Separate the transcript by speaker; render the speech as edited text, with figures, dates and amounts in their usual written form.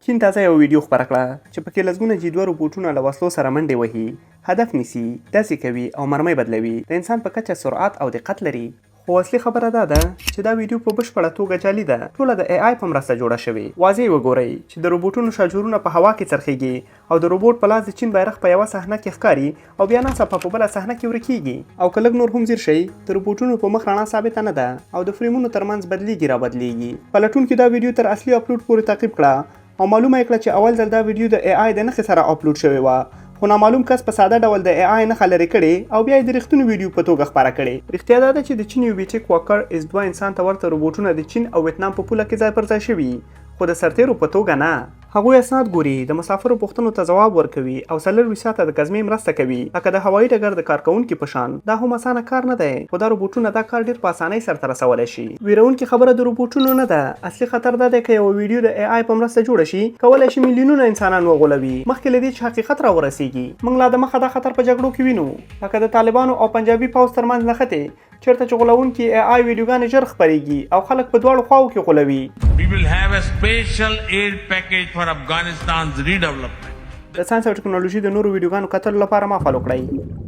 Speaker 1: چین تازه یوه ویډیو خپره کړه چې پکې لسګونه جي دوه روبوټونه له وسلو سره منډې وهي، هدف نیسي، ډزې کوي او مرمۍ بدلوي. د انسان په کچه سرعت او دقت لري. خو اصلي خبره دا ده چې دا ویډیو په بشپړه توګه جعلي ده، ټوله د AI په مرسته جوړه شوې. واضح یې وګورئ چې د روبوټونو شاجورونه په هوا کې څرخیږي او د روبوټ په لاس د چین بیرغ په یوه صحنه کې ښکاري او بیا ناڅاپه په بله صحنه کې ورکیږي. او که لږ نور هم ځیر شئ، د روبوټونو په مخ رڼا ثابته نه ده او د فریمونو ترمنځ بدلیږي رابدلیږي. پلټونکي دا ویډیو تر اصلي اپلوډ پورې تعقیب کړه او معلومه یې کړه چې اول ځل دا ویډیو د AI د نښې سره اپلوډ شوې وه، خو نامعلوم کس په ساده ډول د AI نښه لرې کړې او بیا یې د رښتونې ویډیو په توګه خپره کړې. رښتیا دا ده چې د چین یوبیټیک واکر اس 2 انسان ته ورته روبوټونه د چین او ویتنام په پوله کې ځای پر ځای شوي، خو د سرتېرو په توګه نه. هغوی اسناد ګوري، د مسافرو پوښتنو ته ځواب ورکوي او 24 ساعته د کزمې مرسته کوي، لکه د هوایي ډګر د کارکوونکي په شان. دا هم اسانه کار نه دی، خو دا روبوټونه دا کار ډېر په اسانۍ سرته رسولی شي. وېروونکې خبره د روبوټونو نه ده، اصلي خطر دا دی که یوه ویډیو د AI په مرسته جوړه شي، کولای شي میلیونونه انسانان وغولوي، مخکې له دې چې حقیقت راورسېږي. موږ لا د مخه دا خطر په جګړو کې وینو، لکه د طالبانو او پنجابي پوځ ترمنځ نښتې، چېرته چې غولوونکي AI ویډیوګانې ژر خپرېږي او خلک په دواړو خواوو کې غولوي.
Speaker 2: We will have a special aid package for Afghanistan's redevelopment.
Speaker 1: د ساینس او ټکنالوژي د نورو ویډیوګانو کتلو لپاره ما فالو کړئ.